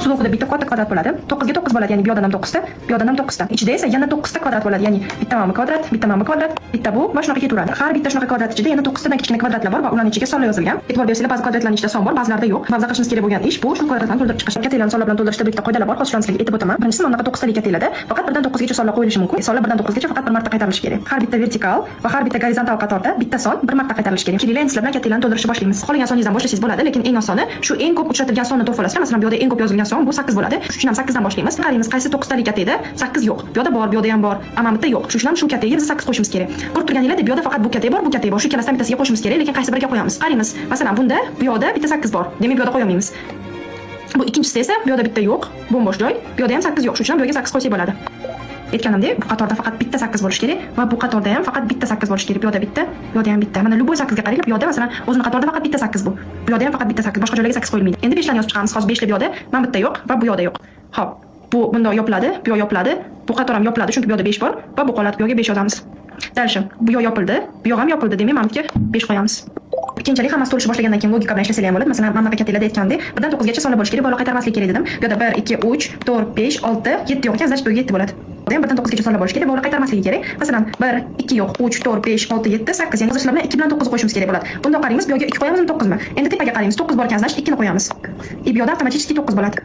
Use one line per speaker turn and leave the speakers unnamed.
Sudokuda bitta katta kvadrat bo'ladi. 9 ga 9 bo'ladi, ya'ni bu yoqdan ham 9 ta, bu yoqdan ham 9 ta. Ichida esa yana 9 ta kvadrat bo'ladi, ya'ni bitta mana bu kvadrat, bitta mana bu kvadrat, bitta bu va shunaqa ketaveradi. Har bitta shunaqa kvadrat ichida yana 9 tadan kichkina kvadratlar bor va ularning ichiga sonlar yozilgan. E'tibor bersanglar, ba'zi kvadratlarning ichida son bor, ba'zilarida yo'q. Va biz qilishimiz kerak bo'lgan ish bu shu kvadratlarni to'ldirib chiqish. Kataklarni sonlar bilan to'ldirishda bitta qoidalar bor. Hozir shularni sizlarga aytib o'taman. Birinchisi, mana bunaqa 9 talik kataklarda faqat 1 dan 9 gacha sonlar qo'yilishi mumkin. Sonlar 1 dan 9 gacha faqat bir marta qaytarilishi kerak. Har bitta vertikal va har bitta gorizontal qatorda bitta son bir marta qaytarilishi kerak. Kelinglar, endi sizlar bilan kataklarni to'ldirishni boshlaymiz. Xohlagan soningizdan boshlasangiz bo'ladi, lekin eng osoni shu eng ko'p uchratilgan sonni topib olasizlar. Masalan, bu yerda eng ko'p yozilgan son bu 8 bo'ladi. Shuning uchun ham 8 dan boshlaymiz. Qaraymiz, qaysi 9 talik katakda 8 yo'q. Bu yerda bor, bu yerda ham bor, ammo bitta yo'q. Shuning uchun ham shu kataga biz 8 qo'shishimiz kerak. Ko'rib turganinglardek, bu yerda faqat bu katak bor, bu katak bor. Shu ikkalasidan bittasiga qo'shishimiz kerak, lekin qaysi biriga qo'yamiz? Qaraymiz. Masalan, bunda bu yoqda bitta 8 bor. Demak, bu yerda qo'ya olmaymiz. Bu ikkinchisi esa bu yerda bitta yo'q, bo'm-bo'sh joy. Bu yerda ham 8 yo'q. Shuning uchun ham bu yerga 8 qo'ysak bo'ladi. Aytganimdek, bu qatorda faqat bitta 8 bo'lishi kerak va bu qatorda ham faqat bitta 8 bo'lishi kerak. Bu yerda bitta, bu yerda ham bitta. Mana, любой 8 ga qaranglar, bu yerda, masalan, o'zini qatorida faqat bitta 8 bu. Bu yerda ham faqat bitta 8, boshqa joylarga 8 qo'yilmaydi. Endi 5 larni yozib chiqamiz. Hozir 5 lar bu yerda, mana bitta yo'q va bu yerda yo'q. Xo'p, bu bundoq yopiladi, bu yoq yopiladi, bu qator ham yopiladi, chunki bu yerda 5 bor va bu qoladi. Bu yerga 5 yozamiz. Дальше, bu yoq yopildi, bu yoq ham yopildi, demak, mana bu yerga 5 qo'yamiz. Keyinchalik hammasi to'lishib boshlagandan keyin logika bilan ishlasalar ham bo'ladi. Masalan, mana bunaqa kataklarda aytgandek, 1 dan 9 gacha sonlar bo'lishi kerak, va ular qaytarmaslik kerak dedim. Bu yerda 1, 2, 3, 4, 5, 6, 7 yo'q ekan, значит, bu yerga 7 bo'ladi. Bu ham 1 dan 9 gacha sonlar bo'lishi kerak va ular qaytarmasligi kerak. Masalan, 1, 2 yo'q, 3, 4, 5, 6, 7, 8. Ya'ni hozir sizlar bilan 2 bilan 9 qo'yishimiz kerak bo'ladi. Bundoq qaraymiz, bu yerga 2 qo'yamizmi, 9mi? Endi tepaga qaraymiz. 9 bor ekan, значит, 2 ni qo'yamiz. И bu yerda avtomatik 9 bo'ladi.